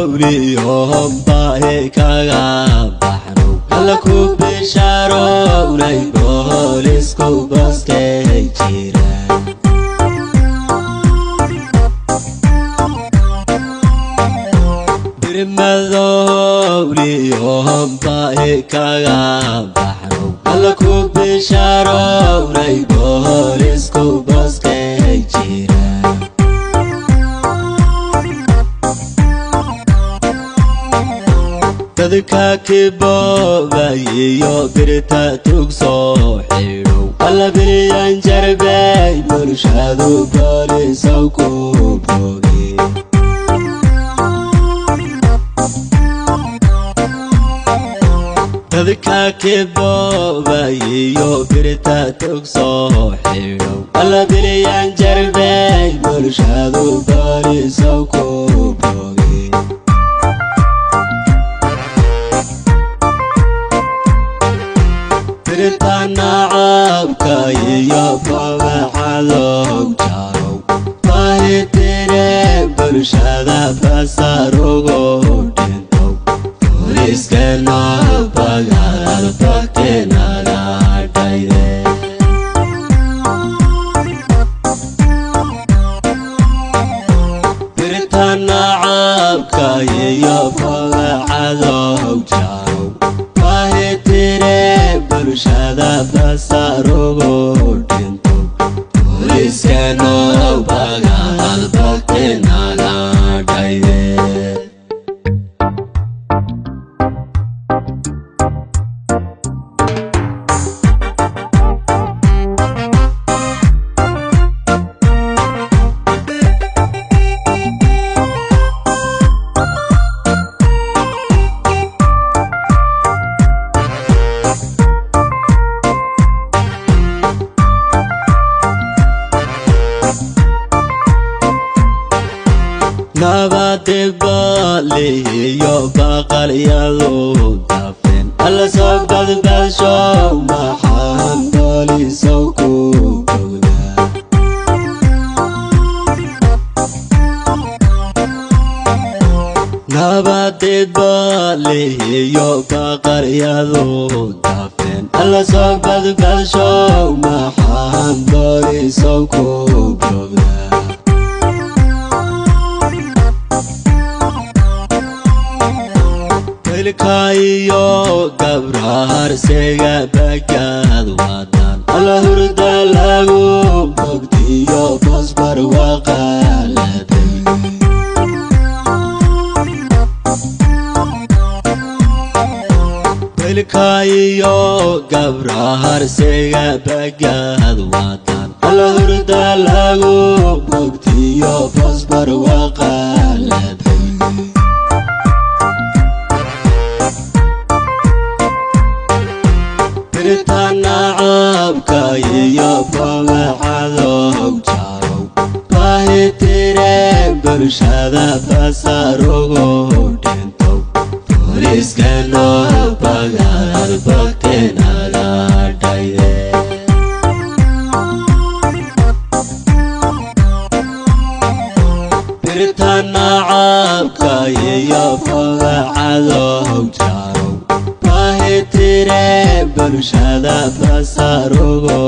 Birmadowliyoon baahi kaga baxnow, alla ku bishaarownay boolisku booskay jira. Birmadowliyoon baahi kaga baxnow, alla ku bishaarownay boolisku booskay jira. Dadka kiboobayiyo birta tugsoo xidhow, alla beriyan jarbay bulshadu boolisow ku boge. Dadka kiboobayiyo birta tugsoo xidhow, alla beriyan jarbay bulshadu boolisow ku boge. Birta nacabka iyo fogacadow jarow, baahitire bulshada basarugo dhintow, booliskeno bagaad bagtenaga dhayde. Birta nacabka iyo fogacadow jarow, baahitire bulshada basarugo dhintow, booliskeno bagaad bagtenaga dhayde. Nabadibaliyo baqalyadu dafeen, alla soo badbaadsho maxaan boolisow ku bogdaa. Nabadibaliyo baqalyadu dafeen, alla soo badbaadsho maxaan boolisow ku bogdaa. Wilka iyo gabraharsiga bagaad wadaan, alla hurda lagu bogdiyo bosbar waqaaladay. Wilka iyo gabraharsiga bagaad wadaan, alla hurda lagu bogdiyo bosbar waqaaladay. Birta nacabka iyo fogacadow jarow, baahitire bulshada basarugo dhintow, booliskeno bagaad bagtenaga dhayde. Birta nacabka iyo fogacadow jarow, baahitire bulshada basarugo